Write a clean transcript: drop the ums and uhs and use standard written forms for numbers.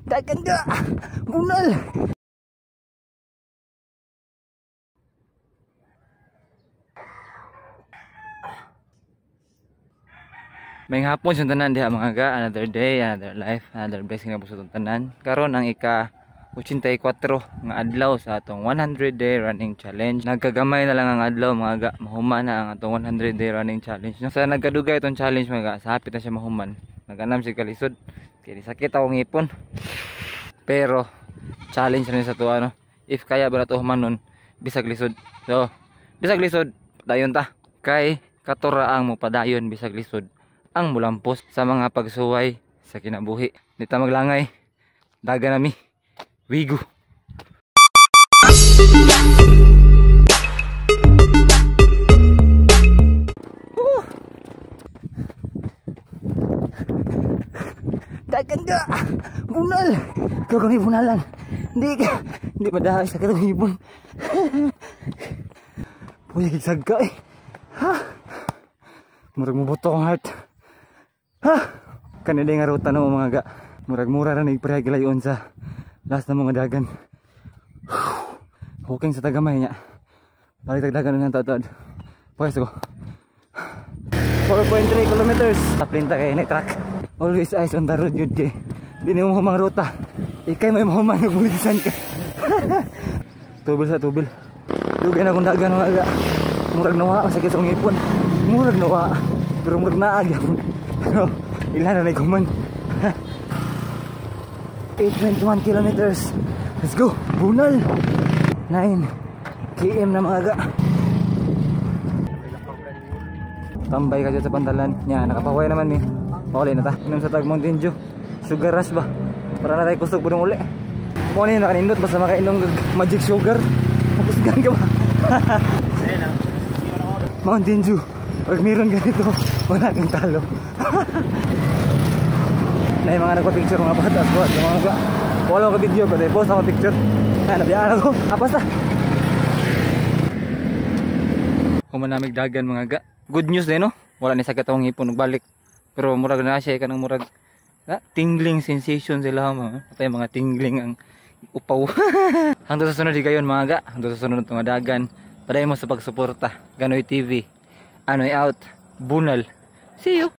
Dagan ka! Bunal! May hapon sa tanan diha mga ga, another day, another life, another blessing na po sa tanan. Karon ang ika 84 nga adlaw sa atong 100 day running challenge. Nagkagamay na lang ang adlaw mga ga, mahuman na ang atong 100 day running challenge. Sa nagkadugay itong challenge mga ga, sa hapit na siya mahuman. Naganam siya kalisod, kaya sakit akong ngipon. Pero challenge rin sa tuwa no. If kaya ba na ito human nun, bisag lisod. So, bisag lisod, padayon ta. Kay katuraang mo padayon bisag lisod ang mulampos sa mga pagsuway sa kinabuhi. Di ta maglangay. Daga nami. Wigo. Dagan ka! Bunal! Ikaw kami bunalan. Hindi ka. Hindi madahay sa katong hibon. Puy, gigsag ka eh. Ha? Murag mubuto ang heart. Ha? Kanila nga ruta no mga ga. Murag mura ra nig pareha gilayon sa last na mga dagan. Hooking sa tagamay niya. Balik tagdagan ng tatad. Pwes ko. 4.3 kilometers. Taplinta kay ni truck. Always eyes on the road yun kay. Di nimo humang ruta. Ikay may mahuman nagbulisan ka. Tubil sa tubil. Dugay na akong dagan mga ga. Murag nawa ang sakit sa akong ngipon. Murag nawa. Pero murag naa gyapon. Pero ilan na naghuman. 8.1 kilometers. Let's go. Bunal. 9 km na mga ga. Tambay ka dyan sa pantalan. Nya, nakapaway naman ni. Pauli na ta. Inom sa tag Mountain Dew. Sugar rush ba? Para na tayo kusog po uli. Mo ni nakanindot basta makainom magic sugar. Makusgan ka ba? Mountain Dew. Pag meron ganito, wala kang talo. Na yung mga nagpa-picture mga bata, buhat mga ga. Wala ko video ko, post ako picture. Na nabiyaan ako. Apas na. Humanamig dagan mga ga. Good news din no. Wala ni sakit akong ngipon balik. Pero murag na siya kanang murag tingling sensation sila mga. Patay mga tingling ang upaw. Hangtod sa sunod higayon mga ga. Hangtod sa sunod nga dagan. Padayon mo sa pagsuporta. Ganoy TV. Anoy out. Bunal. See you.